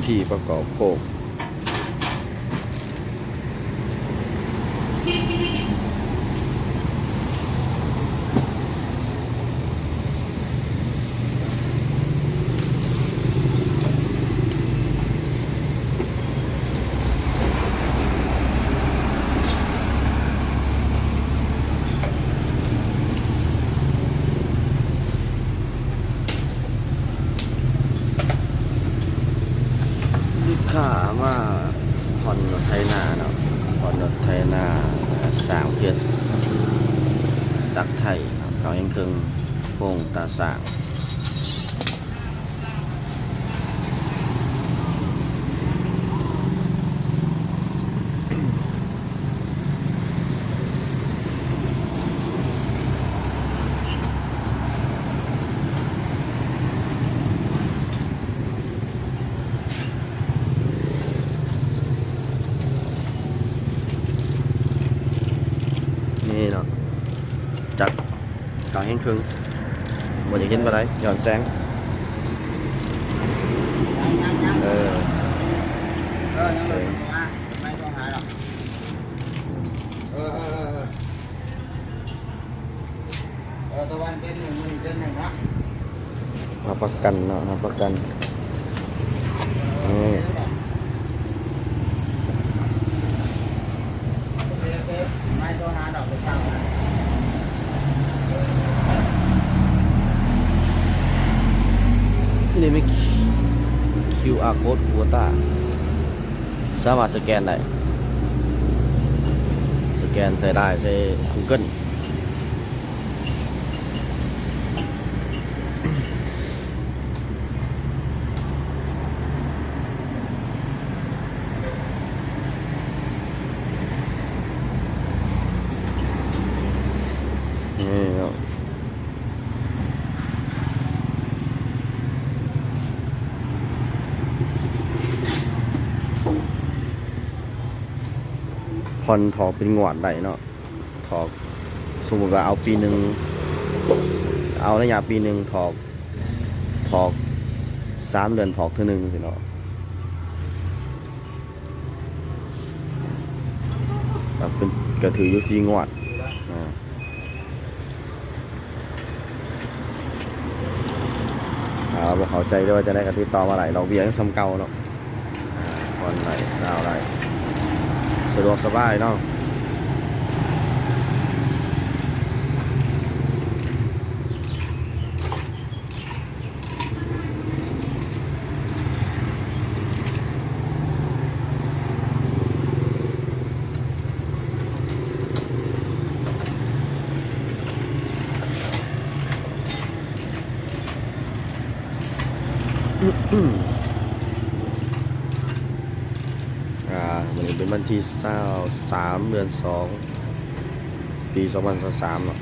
ທີ່ປະກອບໂຄງ. ລູກຄ້າມາຜ່ອນລົດໄຖນາເນາະ, ຜ່ອນລົດໄຖນາ ສ້າງເພື່ອຕັກໄຖເນາະ, ເກົ້າແຮງເຄິ່ງ ໂຮງຕາສ້າງ. ນີ້ເນາະ ຈັກ ເກົ້າແຮງເຄິ່ງ ບໍ່ຢາກເຫັນປານໃດ ຍ້ອນແສງ. ເອີ ແສງ ເອີ ເອີ ເອີ ເອີ ຕະວັນເປັນໜຶ່ງ ມື້ນີ້ເປັນໜຶ່ງເນາະ. ຮັບປະກັນເນາະ ຮັບປະກັນ. ນີ້ ນີ້ມີຄິວອາໂຄດຄູວຕາ ສາມາດສະແກນໄດ້ ສະແກນໃສ່ໄລນ໌ ໃສ່ກູເກີນ. ນີ້ເນາະ ຜ່ອນຖອກເປັນງວດໄດ້ເນາະ. ຖອກ ສົມມຸດວ່າເອົາປີໜຶ່ງ ເອົາໄລຍະປີໜຶ່ງ ຖອກ ຖອກສາມເດືອນ ຖອກເທື່ອໜຶ່ງຊີ້ເນາະ. ກໍເປັນ ກໍຖືຢູ່ສີ່ງວດ ອາ ຖ້າວ່າບໍ່ເຂົ້າໃຈ ຫຼືວ່າຈັ່ງໃດກໍຕິດຕໍ່ມາໄດ້ ດອກເບ້ຍຍັງສ່ຳເກົ່າເນາະ. ອາ ຜ່ອນໄດ້ ດາວໄດ້ ສະດວກສະບາຍເນາະ. ອ່າ ມື້ນີ້ເປັນວັນທີຊາວສາມ ເດືອນສອງ ປີສອງພັນຊາວສາມເນາ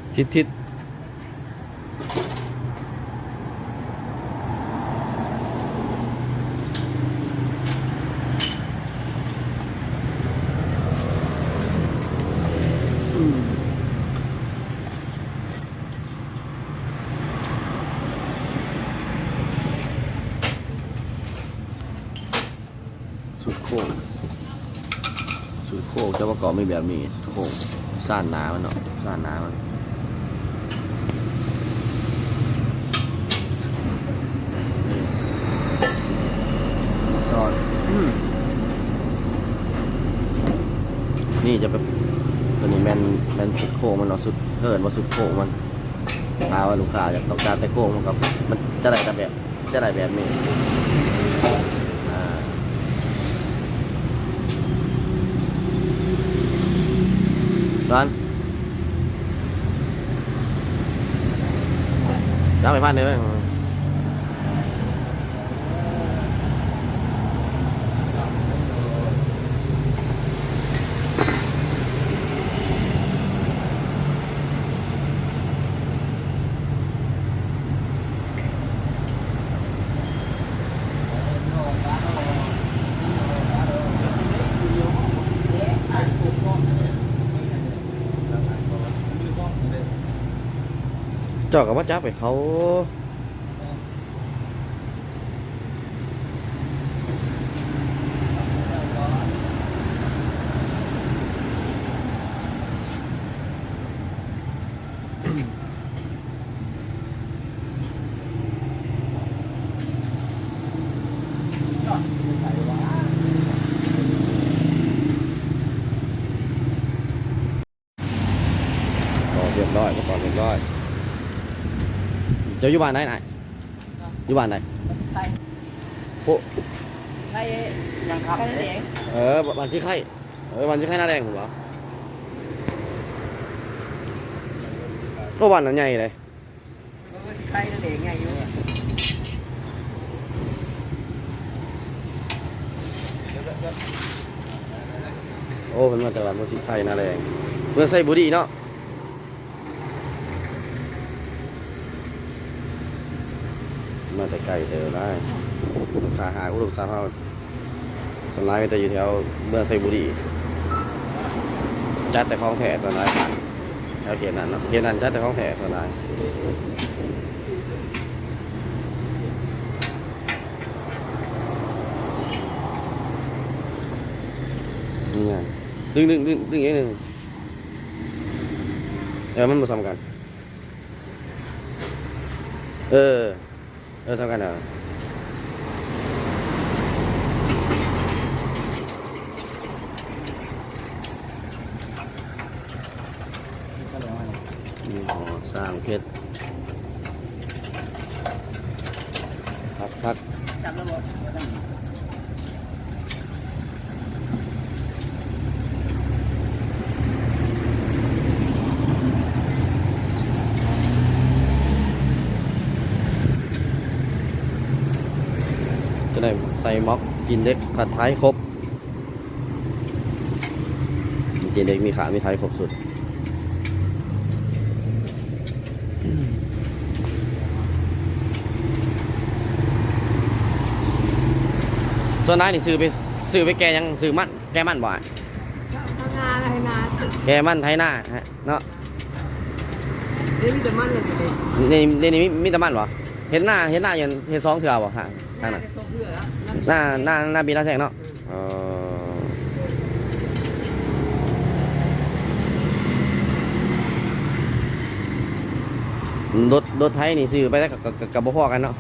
ະ. ທິດໆ. ຊຸດໂຄ້ງ ຊຸດໂຄ້ງຈະປະກອບມີແບບນີ້ ໂຄ້ງ ຊານໜ້າມັນເນາະ ຊານໜ້າມັນ ນີ້ ຊ້ອນ ນີ້ຈະເປັນ ຕົວນີ້ແມ່ນ ແມ່ນຊຸດໂຄ້ງມັນເນາະ ຊຸດ ເອີ້ນວ່າຊຸດໂຄ້ງມັນ. ຖ້າວ່າລູກຄ້າຢາກຕ້ອງການແຕ່ໂຄ້ງ ມັນກໍ ມັນຈະໄດ້ແຕ່ແບບ ຈະໄດ້ແບບນີ້ ອາ ຕອນ ຈັບໃຫ້ພັນໜຶ່ງເດີ. ເ ເຈົ້າກໍມາຈັບໃຫ້ເຂົາ. ໂອ້ ຮຽບຮ້ອຍ ອຸປະກອນຮຽບຮ້ອຍ. ເຈົ້າຢູ່ບ້ານໃດນາຍ? ຢູ່ບ້ານໃດ? ໂອ້ ໄຄ ຍັງຄັບ ໄຄນາແດງ. ເອີ ບ້ານສີໄຄ. ເອີ ບ້ານສີໄຄນາແດງພຸ້ນບໍ? ໂອ້ ບ້ານນັ້ນໃຫຍ່ເດ້. ເອີ ສີໄຄນາແດງໃຫຍ່ຢູ່. ໂອ້ ເພິ່ນມາແຕ່ບ້ານໂພນສີໄຄນາແດງ ເມືອງໄຊບູລີເນາະ. ມາແຕ່ໄກເຕີບຫຼາຍ ຂ້າຫາກອຸດົມຊັບເຮົາ ສ່ວນຫຼາຍມີແຕ່ຢູ່ແຖວເມືອງໄຊບູລີ ຈັດແຕ່ຂອງແທ້ສ່ວນຫຼາຍ ແຖວເຂດນັ້ນເນາະ ເຂດນັ້ນຈັດແຕ່ຂອງແທ້ສ່ວນຫຼາຍ. ນີ້ນະ ດຶງ ດຶງ ດຶງ ດຶງອີກໜຶ່ງ. ເອີ ມັນບໍ່ສ່ຳກັນ. ເອີ ເອີ ສ່ຳກັນເອົາ. ຍີ່ຫໍ້ຊ້າງເພັດ. ຄັກໆ ຈັບແລ້ວບໍ່? ຈະໄດ້ໃສ່ໝວກ ຈີນເດັກ ຂາດທ້າຍຄົບ. ເກງເດັກມີຂາ ມີໄທຄົບຊຸດ. ສ່ວນຫຼາຍນີ້ຊື້ໄປ ຊື້ໄປແກ່ຫຍັງ? ຊື້ມັນ ແກ່ມັນບໍ່ອ້າຍ? ເຮັດນາ ໄຖນາ ແກ່ມັນໄຖນາເນາະ. ດຽວນີ້ມີແຕ່ມັນແລ້ວ ດຽວນີ້ ດຽວນີ້ມີ ມີແຕ່ມັນບໍ່? ເຮັດນາ ເຮັດນາຢູ່ ເຮັດສອງເທື່ອບໍ່? ທາງ ທາງນັ້ນ ໜ້າ ໜ້າ ໜ້າປີນາແຊງເນາະ. ເອີ ລົດ ລົດໄຖນີ້ຊື້ໄປແລ້ວກໍ ກໍ ກໍ ກໍບໍ່ພໍກັນເນາະ.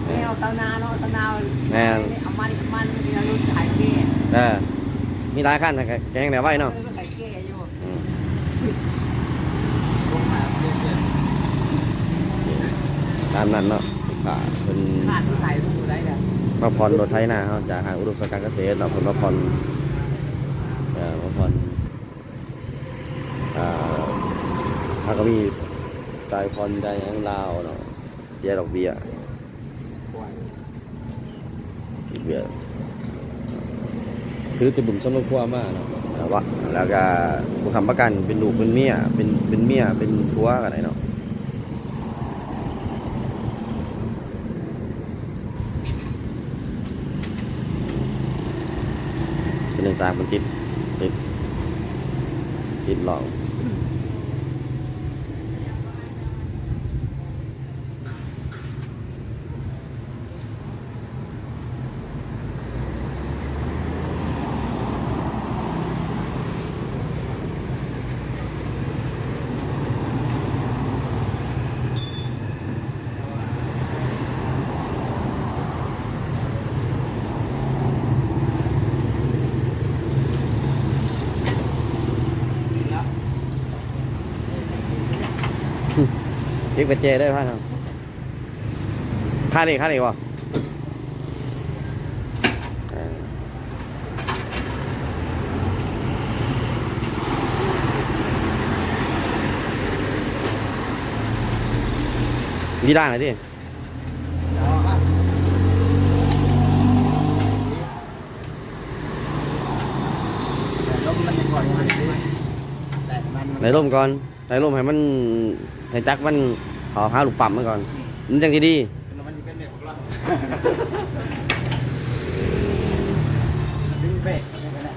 ແນວຊາວນາເນາະ ຊາວນາ ແມ່ນ ເອົາມັນ ມັນ ມັນ ລົດໄຖເກ. ເອີ ມີຫຼາຍຄັນ ກໍ ກໍແຮ່ງໄດ້ໄວເນາະ. ເອີ ມັນກໍແກ່ຢູ່. ອືມ ຕາມນັ້ນເນາະ ລູກຄ້າເພິ່ນ ຂາດຜູ້ໃດຜູ້ໃດແຫຼະ ມາຜ່ອນລົດໄຖນາເຮົາຈາກຫ້າງອຸດົມສະຫວັດການກະເສດເນາະ ເພິ່ນມາຜ່ອນ ເອີ ມາຜ່ອນ ອ່າ ເຮົາກໍມີຈ່າຍຜ່ອນ ຈ່າຍຫຍັງລາວເນາະ ເສຍດອກເບ້ຍ. ເຮັດວຽກ ຖືແຕ່ບຸນສຳລັບຄົວມາເນາະ ແລ້ວກະຜູ້ຄ້ຳປະກັນເປັນລູກເປັນເມຍ ເປັນ ເປັນເມຍເປັນຜົວກໍໄດ້ເນາະ. ເປັນສາກມັນຕິດ ຕິດ ຕິດຫຼອກ. ປິດກະແຈເດີພານ. ຄານີ້ ຄານີ້ບໍ່? ເອີ ມີດ້ານລະຕິ? ໄລ່ລົມກ່ອນ. ໄລ່ລົມໃຫ້ມັນ ໃຫ້ຈັກມັນເຂົ້າຫາລູກປ້ຳມັນກ່ອນ ອືມ ມັນຈັ່ງຊິດີ. ດຶງເບຣກ ດຶງເບຣກ.